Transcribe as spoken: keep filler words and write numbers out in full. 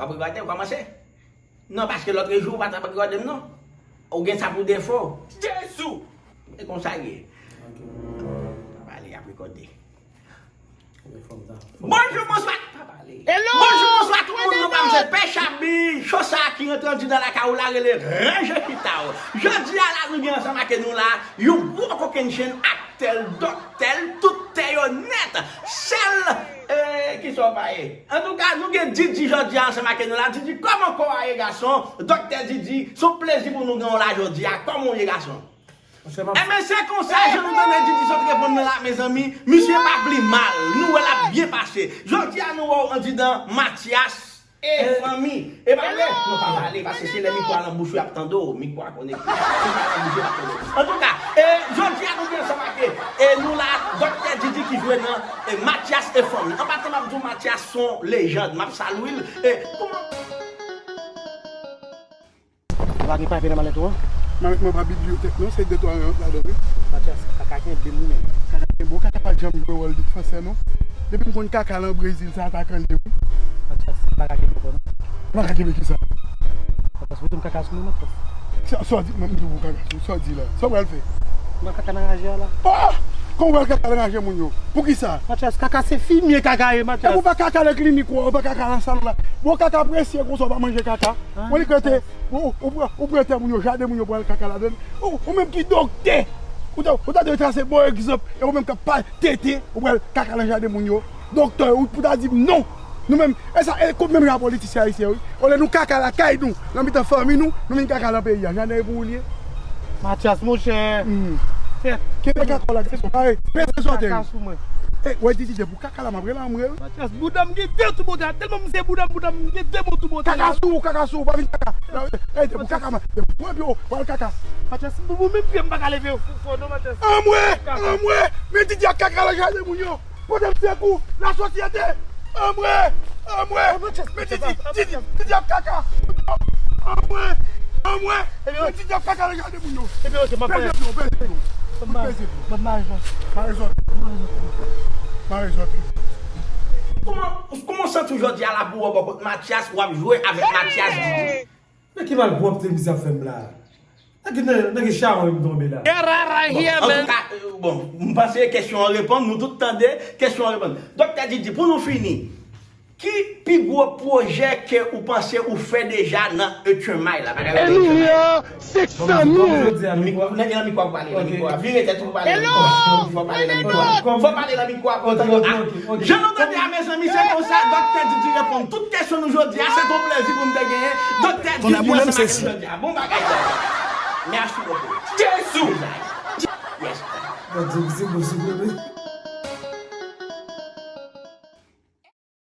W ap rekòde, w kòmanse. Non, paske lòt jou, ou pa t ap rekòde m, non. Ou gen sa pou defo. Jezi! E konsa l ye. Pa pale, y ap rekòde. Bonjou, bonswa. Pa pale. Hello! Bonjou, bonswa tout moun, non pa m se Pè Chabi, cho sa ki rantre andidan lakay ou la rele ranje chita w. Jodi a la, nou gen ansanm ak nou la, yon gwo kokennchenn aktè l, dòktè l, tout tè yo nèt. Sèl, eh, kisa w pa ye? Antouka, nou gen Didi jodi a ansanm ak nou la. Didi, kòman kò a ye, gason? Dòktè Didi, se yon plezi pou nou gen w la jodi a. Kòman w ye, gason? Monchè, m ap Enben, se konsa, jan nou tande Didi sot reponn nan la, mezanmi, misye pa pli mal. Nou wè l ap byen pase. Jodi a, nou wè w andidan Mathias e fanmi. E pa vre? Non, pa pale, paske se lè mikwo a nan bouch ou, y ap tande w. Mikwo a konekte. Se pa nan bouch ou, y ap tande w. Antouka, e, jodi a, nou gen ansanm ak, e, nou la, Dòktè Didi ki jwe nan, e, Mathias e fanmi. An patan, m ap di w, Mathias se yon lejand. M ap salye l. E, kòman Ou pa gen papye nan malèt ou an? Malèt mwen pa bibliyotèk non, se de twa reyòt ladan wi. Mathias, kaka kenbe m wi menm. Kaka kenbe w, kaka pa janm jwe wòl de fansè non. Depi m konn kaka lan Brezil, se atakan l ye wi. Mathias, m pa ka kenbe w non. Ou pa ka kenbe kisa? Mathias, wote m kaka sou mwen, Mathias. Sa, sa w di, mwen, m di w kaka sou, sa w di la. Sa w pral fè? M pral kaka nan raje a la. Oh! Kòman w pral kaka nan raje moun yo? Poukisa? Mathias, kaka se fimye kaka ye, Mathias. Epi w pa kaka nan klinik ou, ou pa kaka nan salon la. Bon, kaka presye konsa, w pa manje kaka. Ou li krete, ou, ou, ou, ou pran tè moun yo, jaden moun yo pral kaka ladann. Ou, ou menm ki doktè, ou ta, ou ta dwe trase bon egzanp. E ou menm k ap pa tete, ou pral kaka nan jaden moun yo. Doktè, ou pou ta di m non. Nou menm, e sa, e kot menm jan politisyen ayisyen wi. Olye nou kaka lakay nou, nan mitan fanmi nou, nou vin kaka nan peyi a. Jaden e pou ou li ye. Mathias, monchè. Hmm. Kenbe kaka w la, gason. Peze zòtèy. Kaka sou mwen. E, wè, Didi, depi w kaka la, m ap rele anmwe wi. Mathias, bouda m gen de tout bote a. Tèlman m se bouda m, bouda m gen de bon tout bote a. Kaka sou ou, kaka sou ou, pa vin kaka. E, depi w kaka, man, depi w pran pye w, w al kaka. Mathias, pou, pou menm pye m pa ka leve fò non, Mathias. Anmwe, anmwe, men Didi ap kaka nan jaden moun yo. Pote m sekou, lasosyete. Anmwe, anmwe, men Didi, Didi, Didi ap kaka. Anmwe, anmwe, men Didi ap kaka nan jaden moun yo. Peze pye w, peze pye w. Peze pye w. Mare zòt. Mare zòt. Kòman, kòman w santi w jodi a la pou w wè bò kot Mathias, w ap jwe avèk Mathias Didi? Men ki mal pwòpte misye ap fè m la? Nan ki, nan, nan ki chawony m tonbe la? Get out of here, man! Antouka, euh, bon, m panse kesyon an reponn, nou tout tande kesyon an reponn. Dòktè Didi, pou nou fini, ki pi gwo pwojè ke ou panse ou fè deja nan Etchenmay la? Bagay yo te Etchenmay. Bon, bon, jodi a, nan mikwo a, nan mikwo a, pale nan mikwo a. Vire tèt ou, pale nan mikwo a. Fò pale nan mikwo a. Fò pale nan mikwo a pou tande. Jan nou tande a, mezanmi, se konsa Dòktè Didi reponn tout kesyon nou jodi a. Se t on plezi pou m te genyen Dòktè Didi ansanm ak nou jodi a. Bon bagay, Dòktè. Merci beaucoup. Jezi! Yes. Bon Dye, se bon, se bon.